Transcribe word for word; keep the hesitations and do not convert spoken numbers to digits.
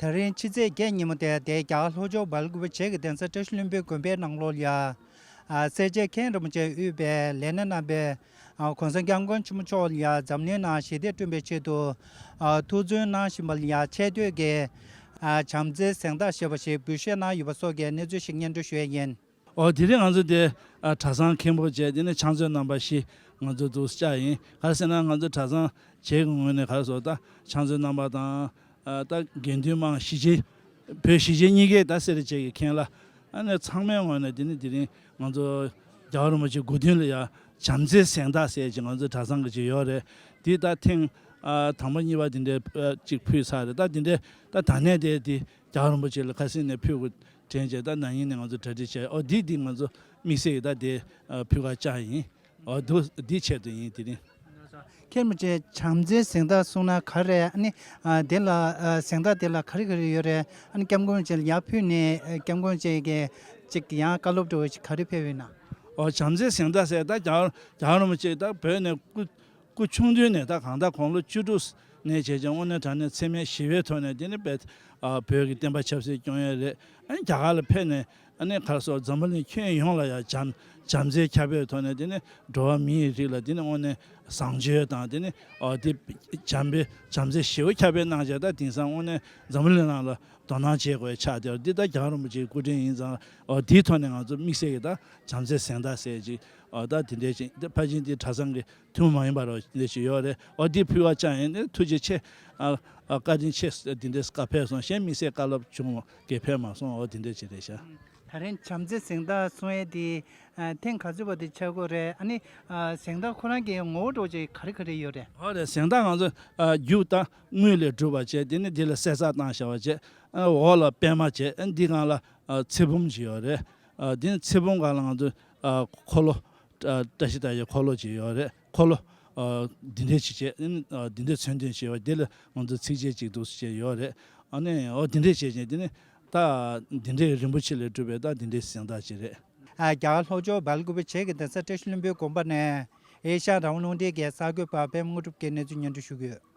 ད་རིང་ཕྱི་ཚེས་བརྒྱད་ཉིན་མོ་དེ་དེ་རྒྱ་གར་ལྷོ་ཕྱོགས་སྦེལ་ཀོབ་བྱེས་ཀྱི་གདན་ས་བཀྲ་ཤིས་ལྷུན་པོའི་དགོན་པའི་ནང་ལོགས་ལ་ཡ། ཨ་སེར་བྱེས་མཁན་རིན་པོ་ཆེ་དབུས་པའི་ལས་སྣེ་རྣམ་པས་ཨ་གོང་ས་སྐྱབས་མགོན་ཆེན་པོ་མཆོག་ལ་ཡ་འཛམ་གླིང་ནང་ཞི་བདེ་བསྐྲུན་པའི་ཆེད་དུ་ཨ་ཐུགས་བརྩོན་གནང་བཞིན་པ་ལ་ཡ་ཆེ་བསྟོད་ཀྱི་ཨ་བྱམས་བརྩེའི་གཟེངས་རྟགས་ཞེས་པ་ཞིག་འབུལ་བཞེས་གནང་ཡོད་པ་སོགས་ཀྱི་གནས་ཚུལ་ཞིག་སྙན་སྒྲོན་ཞུ་ཡས་ཡིན། ཨོ་དེ་རིང་ང་ཚོ་དེ་ཨ་གྲྭ་ཚང་མཁན་པོ་བྱས་དེ་ནས་ཕྱག་མཛོད་རྣམ་པ་བཞི་ང་ཚོ་འདུག་བཅར་ཡིན། ག་རེ་ཟེར་ན་ང་ཚོ་གྲྭ་ཚང་བྱེས་ཀྱི་ངོས་ནས་ག་རེ་ཟེར་ད་ཕྱག་མཛོད་རྣམ་པ་དང་། ཨ་ད་དགེ་འདུན་དམངས་གཞིས་བྱེས་བོད་གཞིས་བྱེས་གཉིས་ཀའི་ད་སེར་བྱེས་ཀྱི་མཁན་བླ་ཨ་ནི་ཚང་མའི་ངོས་ནས་དེ་ནི་དེ་རིང་ང་ཚོ་རྒྱལ་བ་རིན་པོ་ཆེ་སྐུ་མདུན་ལ་ཡ་བྱམས་བརྩེའི་གཟེངས་རྟགས་ཟེར་ཅིག་ང་ཚོ་གྲྭ་ཚང་གི་ཅིག་ཡོད་རེད། དེ་ད་ཐེངས་ཨ་དང་པོ་གཉིས་པ་དེ་འདྲའི་ཨ་ཅིག་ཕུལ་ཚར་རེད། ད་དེ་འདྲའི་ད་ད་ནས་དེ་དེ་རྒྱལ་བ་རིན་པོ་ཆེ་ལ་ཁ་སང་ནས་ཕུལ་དགོས་དྲན་བྱས་ད་ན་ནིང་ནས་ང་ཚོ་གྲ་སྒྲིག་བྱས། ཨོ་དེ་དེ་ང་ཚོ་དམིགས་བསལ་གྱི་ད་དེ་ཨ་ཕུལ་ག་བཅར་ཡིན། ཨོ་དུ་འདི་ཆེད་དུ་ཡིན་དེ་རིང་། མཁན་རིན་པོ་ཆེ་བྱམས་བརྩེའི་གཟེངས་རྟགས་གསུངས་ན་ག་རེ་ཨ་ནི་ཨ་དེ་ལ་ཨ་གཟེངས་རྟགས་དེ་ལ་ག་རེ་ག་རེ་ཡོད་རེད། ཨ་ནི་སྐྱབས་མགོན་རིན་པོ་ཆེ་ལ་ཡར་ཕུལ་ནས་ཨ་སྐྱབས་མགོན་རིན་པོ་ཆེ་གིས་ཅིག་ཡང་བཀའ་སློབ་འདྲ་བོ་ཞིག་ག་རེ་ཕེབས་ཡོད་ན། ཨོ་བྱམས་བརྩེའི་གཟེངས་རྟགས་ཟེར་ད་རྒྱལ་བ་རྒྱལ་བ་རིན་པོ་ཆེ་ད་བོད་ནས་སྐུ་སྐུ་ཆུང་དུས་ནས་ད་གང་ལྟར་དགུང་ལོ་བཅུ་དྲུག་ནས་བྱས་ཀྱང་དངོས་གནས་དྲང་གནས་འཚེ་མེད་ཞི་བའི་ཐོག་ནས་དེ་ནི་བོད་ཨ་བོད་ཀྱི་བསྟན་པ་ཆབ་སྲིད་སྐྱོང་ཡས་རེད། ཨ་ནི་རྒྱ་གར་ལ་ཕེབས་ནས་ཨ་ནི་ག་རེ་ཟེར་འཛམ་བུ་གླིང་ཁྱོན་ཡོངས་ལ་ཡང་བྱམས་བྱམས་བརྩེ་ཁྱབ་སྤེལ་ཐོག་ནས་དེ་ནི་འགྲོ་བ་མིའི་རིགས་ལ་དེ་ནི་དངོས་གནས་བཟང་སྤྱོད་དང་དེ་ནི་ཨ་དེ་བྱམས་པའི་བྱམས་བརྩེ་ཞེ་པོ་ཁྱབ་སྤེལ་གནང་བྱས་ད་དེང་སང་དངོས་གནས་འཛམ་བུ་གླིང་ནང་ལ་དོ་སྣང་བྱེད་དགོས་ཆགས་དེ་འདི་ད་རྒྱལ་བ་རིན་པོ་ཆེའི་སྐུ་དྲིན་ཡིན་ཙང་ཨ་དེའི་ཐོག་ནས་ང་ཚོ་དམིགས་བསལ་གྱི་ད་བྱམས་བརྩེའི་གཟེངས་རྟགས་ཟེར་ཅིག་ཨ་ད་དེ་འདྲས་ཅིག་དེ་ཕལ་ཆེར་འདི་གྲྭ་ཚང་གི་ཐུན་མོང་མ་ཡིན་པ་རོ་འདི་ཞིག་ཡོད་རེད། ཨོ་འདི་ཕུལ་བ་ཅང་ཡིན་ནི་ཐུགས་རྗེ་ཆེ། ཨ་ཨ་བཀའ་དྲིན་ཆེ་འདི་འདྲས་བཀའ་ཕེབས་སོང་གཞན་དམིགས་བསལ་བཀའ་སློབ་བྱུང་བ་གི་ཕེབས་མ་སོང་། ཨོ་འདི་འདྲས་ཅིག་རེད་ཤག་ད་རིང་བྱམས་བརྩེ་གཟེངས་རྟགས་གསུང་ཡས་དེ་ཨ་ཐེངས་ག་ཚོད་པ་དེ་ཆགས་ཀྱི་ཡོད་རེད། ཨ་ནི་ཨ་གཟེངས་རྟགས་ཁོ་རང་གི་ངོ་བོ་འདྲ་བོ་ཅིག་ག་རེ་ག་རེ་ཡོད་རེད། ཨོ་རེད། གཟེངས་རྟགས་ང་ཚོ་ཨ་རྒྱུ་དང་དངུལ་ལས་གྲུབ་པ་བྱས་དེ་ནི་འདི་ལ་གསལ་བསྒྲགས་བཏང་བཞག་པ་བྱས། ཨ་འོག་ལ་པད་མ་བྱས། ཨ་འདི་སྒང་ལ་ཨ་ཚེ་བུམ་ཅིག་ཡོད་རེད། ཨ་འདི་ཚེ་བུམ་སྒང་ལ་ང་ཚོ་ཨ་འཁོར་ལོ། ཨ་བཀྲ་ཤིས་རྟགས་ཀྱི་འཁོར་ལོ་ཅིག་ཡོད་རེད། འཁོར་ལོ་ཨ་འདི་འདྲས་ཅིག་བྱས། ཨ་འདི་འདྲས་མཚོན་དོན་ཅིག་ཡོད། འདི་ལ་ང་ཚོ་ཚིགས་བཅད་ཅིག་འདུག་སེ་བྱས་ཡོད་རེད། ཨ་ནི་ཨོ་འདི་འདྲས་བྱས་ཅིང་འདི་ནི་ད་འདི་འདྲས་རིན་པོ་ཆེ་ལས་གྲུབ་པའི་ད་འདི་འདྲས་གཟེངས་རྟགས་ཅིག་རེད། ཨ་རྒྱ་གར་ལྷོ་ཕྱོགས་སྦེལ་ཀོབ་བྱེས་ཀྱི་གདན་ས་བཀྲ་ཤིས་ལྷུན་པོའི་དགོན་པ་ནས་ཨེ་ཤ་ཡ་རང་དབང་རླུང་འཕྲིན་གྱི་གསར་འགོད་པ་པད་མ་དངོས་གྲུབ་ཀྱིས་གནས་ཚུལ་སྙན་སྒྲོན་ཞུ་གི་ཡོད།